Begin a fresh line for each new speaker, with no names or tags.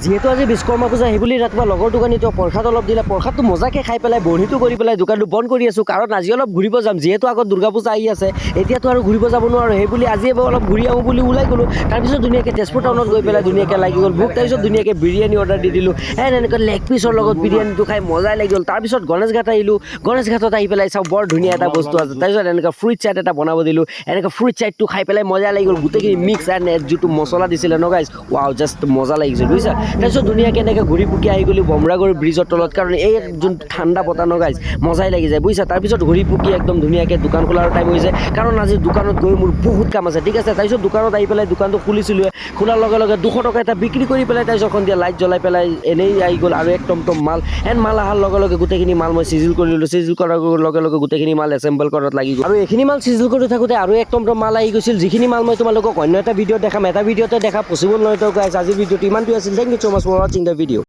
যিহেতু আজি বিশ্বকৰ্মা পূজা, সেইবুলি ৰাতিপুৱা লগৰ দোকানীটো প্ৰসাদ অলপ দিলে। প্ৰসাদটো মজাকৈ খাই পেলাই বহীটো কৰি পেলাই দোকানটো বন্ধ কৰি আছোঁ, কাৰণ আজি অলপ ঘূৰিব যাম। যিহেতু আগত দুৰ্গা পূজা আহি আছে, এতিয়াতো আৰু ঘূৰিব যাব নোৱাৰোঁ। সেইবুলি আজি এবাৰ অলপ ঘূৰি আহোঁ বুলি ওলাই গ'লোঁ। তাৰপিছত ধুনীয়াকৈ তেজপুৰ টাউনত গৈ পেলাই ধুনীয়াকৈ লাগি গ'ল ভোক। তাৰপিছত ধুনীয়াকৈ বিৰিয়ানী অৰ্ডাৰ দি দিলোঁ। এণ্ড এনেকৈ লেগ পিচৰ লগত বিৰিয়ানীটো খাই মজাই লাগি গ'ল। তাৰপিছত গণেশ ঘাট আহিলোঁ। গণেশ ঘাটত আহি পেলাই চাওঁ, বৰ ধুনীয়া এটা বস্তু আছে। তাৰপিছত এনেকৈ ফ্ৰুইট চাট এটা বনাব দিলোঁ। এনেকৈ ফ্ৰুইট চাটটো খাই পেলাই মজা লাগি গ'ল। গোটেইখিনি মিক্স এণ্ড যিটো মছলা দিছিলে ন গাইজ, ৱাও, জাষ্ট মজা লাগিছিল, বুজিছা। তাৰপিছত ধুনীয়াকৈ এনেকৈ ঘূৰি পকি আহি গ'লোঁ বমৰাগড় ব্ৰিজৰ তলত, কাৰণ এই যোনটো ঠাণ্ডা বতাহ ন গাইজ, মজাই লাগি যায়, বুজিছা। তাৰপিছত ঘূৰি পকি একদম ধুনীয়াকৈ দোকান খোলাৰ টাইম হৈছে, কাৰণ আজি দোকানত গৈ মোৰ বহুত কাম আছে, ঠিক আছে। তাৰপিছত দোকানত আহি পেলাই দোকানটো খুলিছিলোঁৱে। খোলাৰ লগে লগে 200 টকা এটা বিক্ৰী কৰি পেলাই, তাৰপিছত সন্ধিয়া লাইট জ্বলাই পেলাই এনেই আহি গ'ল আৰু এক টমটম মাল। এণ্ড মাল অহাৰ লগে লগে গোটেইখিনি মাল মই চিজিল কৰিলোঁ। চিজিল কৰাৰ লগে লগে গোটেইখিনি মাল এছেম্বল কৰাত লাগি গ'ল। আৰু এইখিনি মাল চিজিল কৰি থাকোঁতে আৰু এক টমটম মাল আহি গৈছিল, যিখিনি মাল মই তোমালোকক অন্য এটা ভিডিঅ'ত দেখাম। এটা ভিডিঅ'তে দেখা পচিবল নহয়। তো গাইজ, আজিৰ ভিডিঅ'টো ইমানটোৱে আছিল। Thank you so much for watching the video.